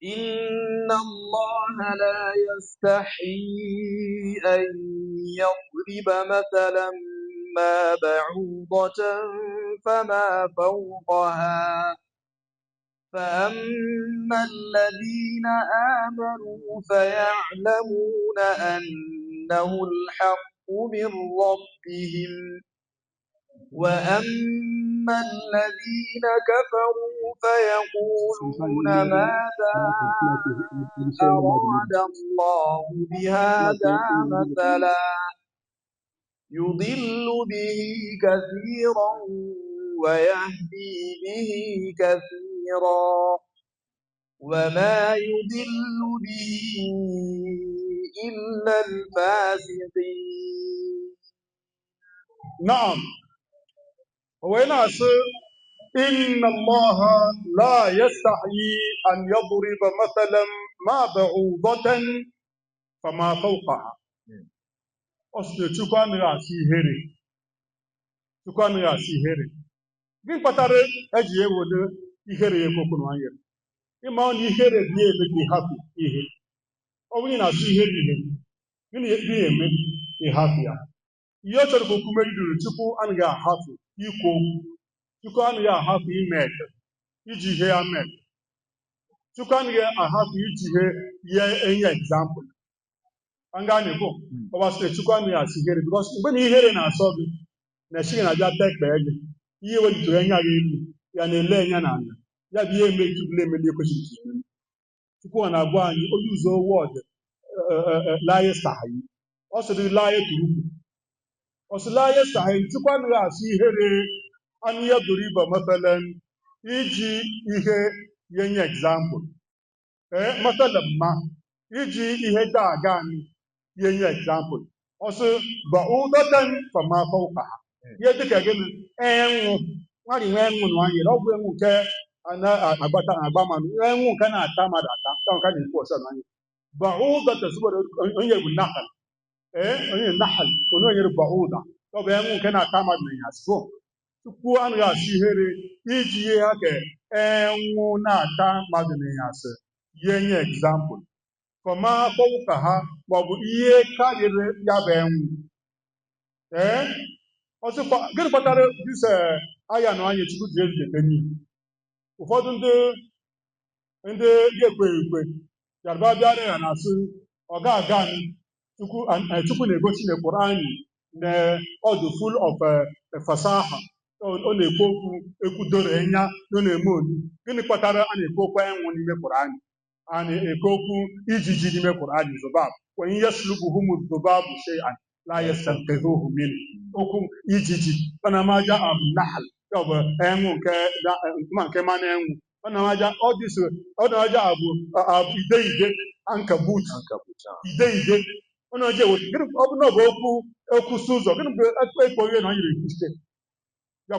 إن الله لا يستحيي أن يضرب مثلا ما بعوضة فما فوقها، فأما الذين آمنوا فيعلمون أنه الحق من ربهم، وأما الذين كفروا فيقولون ماذا أراد الله بهذا مثلا، يضل به كثيرا ويهدي به كثيرا، وما يضل به إلا الفاسقين. نعم، هو ناس إن الله لا يستحيي أن يضرب مثلا ما بعوضة فما فوقها. Ọ sị na Chukwu anaghị asị ihere. Chukwu anaghị asị ihere. Gịnị kpatara eji ewere ihere ya ekwokwu na anya? Ịma na ihere bụ ya eme ka ị hapụ ihe. Ọ bụrụ na ị na-asụ ihere ihe, gịnị eme ka ị hapụ ya? Ihe ọ chọrọ ka okwu megidere, Chukwu anaghị ahapụ ikwu okwu. Chukwu anaghị ahapụ ime ete, iji ihe ya mee. Chukwu anaghị ahapụ iji ihe ya enye example. Nga na-ekwu, ọ gbasịrị Chukwu anaghị asị ihere, because mgbe na ihere na-asọ gị na esighị na-abịa tekpee gị, ihe welitere anya gị elu ya na-ele anya n'ala, ya bụ ihe eme Chukwu na-emeli ekwesịghị ime. Chukwu na-agwa anyị onye ụzọ wọd la yestahi. Ọ sịrị la yeturuku. Ọ sị la yestahi. Chukwu anaghị asị ihere anụ ya doro ibe mathalan iji ihe ya nye example. Mathalan ma iji ihe da-aga anyị ya nye example. Ọ sị ba'udatan fama fawqaha. Ihe dịka gịnị? Enwụ. Nwaanyị nwee enwụ na anyere ọ bụ enwụ nke na-agbata agba mmanụ, enwụ nke na-ata mmadụ ata, ka nke na-ekwu ọsọ na anya. Ba'udatan sịgbara onye bụ nahal. Onye nahal, onye nyere ba'uda. Ọ bụ enwụ nke na-ata mmadụ na ya so. Chukwu anaghị asị ihere iji ihe ha ka enwụ na-ata mmadụ na ya asị ya nye example. Fama fawqaha maọbụ ihe karịrị ya bụ enwụ. Ọ sịkwa gịnị kpatara dịse aya na anya Chukwu ji ejide n'ihi? Ụfọdụ ndị ga-ekwe ekwe Yoruba bịara ya na-asị ọ ga-aga anyị Chukwu, Chukwu na-egosi na Qur'ani na ọ dị full of fasaha. Ọ na-ekwu okwu ekwudoro anya na ọ na-eme olu. Gịnị kpatara a na-ekwu okwu enwụ n'ime Qur'ani? A na-ekwu okwu ijiji n'ime Qur'ani, zubab. Wa in yaslubuhum dhubabu shay'an la yastanqidhuhu minhu. Okwu ijiji ọ na-amaja abụ nahal, ya bụ enwụ nke ma nke mmanụ enwụ. Ọ na-amaja ọ dị so, ọ na-amaja abụ abụ ide ide ankabut, ide ide. Ọ na-eje ewe gịnị? Ọ bụ na ọ bụ okwu okwu si ụzọ gịnị bụ ekpo ihe na ọ nyere ekwuchite?